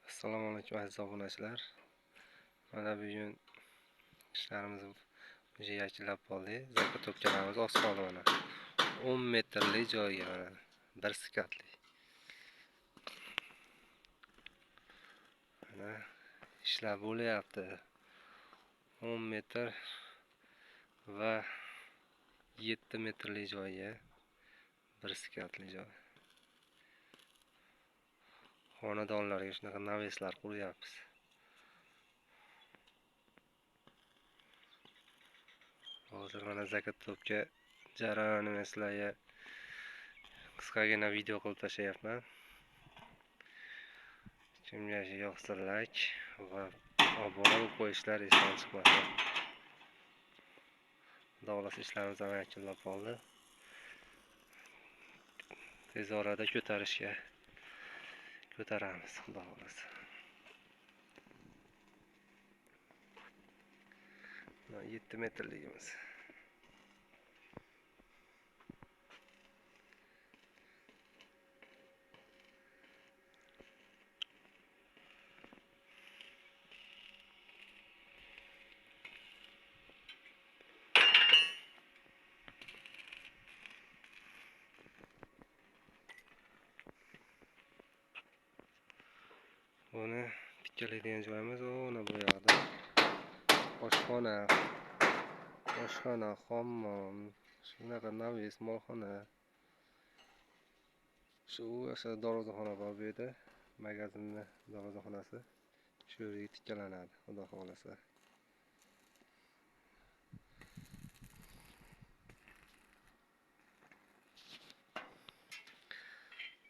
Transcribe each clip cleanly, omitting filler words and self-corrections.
Assalomu alaykum aziz obunachilar. Mana bugun ishlarimiz o'sha yakunlab qoldi. Zakatopkalarimiz oz qoldi mana. 10 metrli joyga mana bir skatli. Mana ishlar bo'lyapti. 10 metr va 7 metrli joyga bir skatli joy. Xonadonlarga shunaqa naveslar quryapmiz. Hozir mana zakatopka jarayonini sizlarga qisqagina video qilib tashlayapman. Kimga yoqsa like va obuna bo'lib qo'yishlar esdan chiqmasin. Xudo xohlasa ishlarimiz ham yakunlab qoldi. Tez orada ko'tarishga ko'taramiz, xudo xohlasa. Mana 7 metrligimiz. Buni tikkalaydigan joyimiz ona bu yoqda. Oshxona, hammom, shunaqa navis, molxona. Shu o'sha darvozaxona bor bu yerda, magazinning darvozaxonasi. Shu yerga tikkalanadi, xudo xohlasa.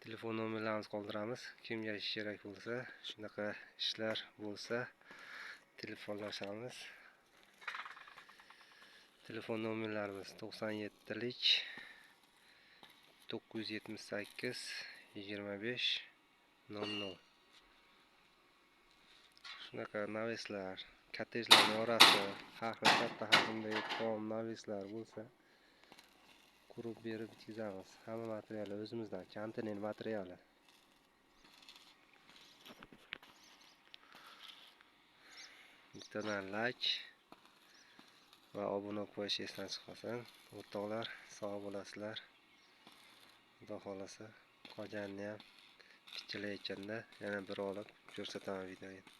Telefon nomerlarimizni qoldiramiz. Kimga ish kerak bo'lsa, shunaqa ishlar bo'lsa, telefonlashamiz. Telefon nomerlarimiz 97lik 978 25 00. Shunaqa naveslar, kottejlarning orasi, har xil katta hajmdagi tom naveslar bo'lsa, qurib berib bitkazamiz. Hamma materiali o'zimizdan, konteyner materiali. Bittadan like va obuna qo'yish esdan chiqmasin. O'rtoqlar, sog' bo'lasizlar. Xudo xohlasa qolganini ham tikkalayotganda yana bir olib ko'rsataman videoga.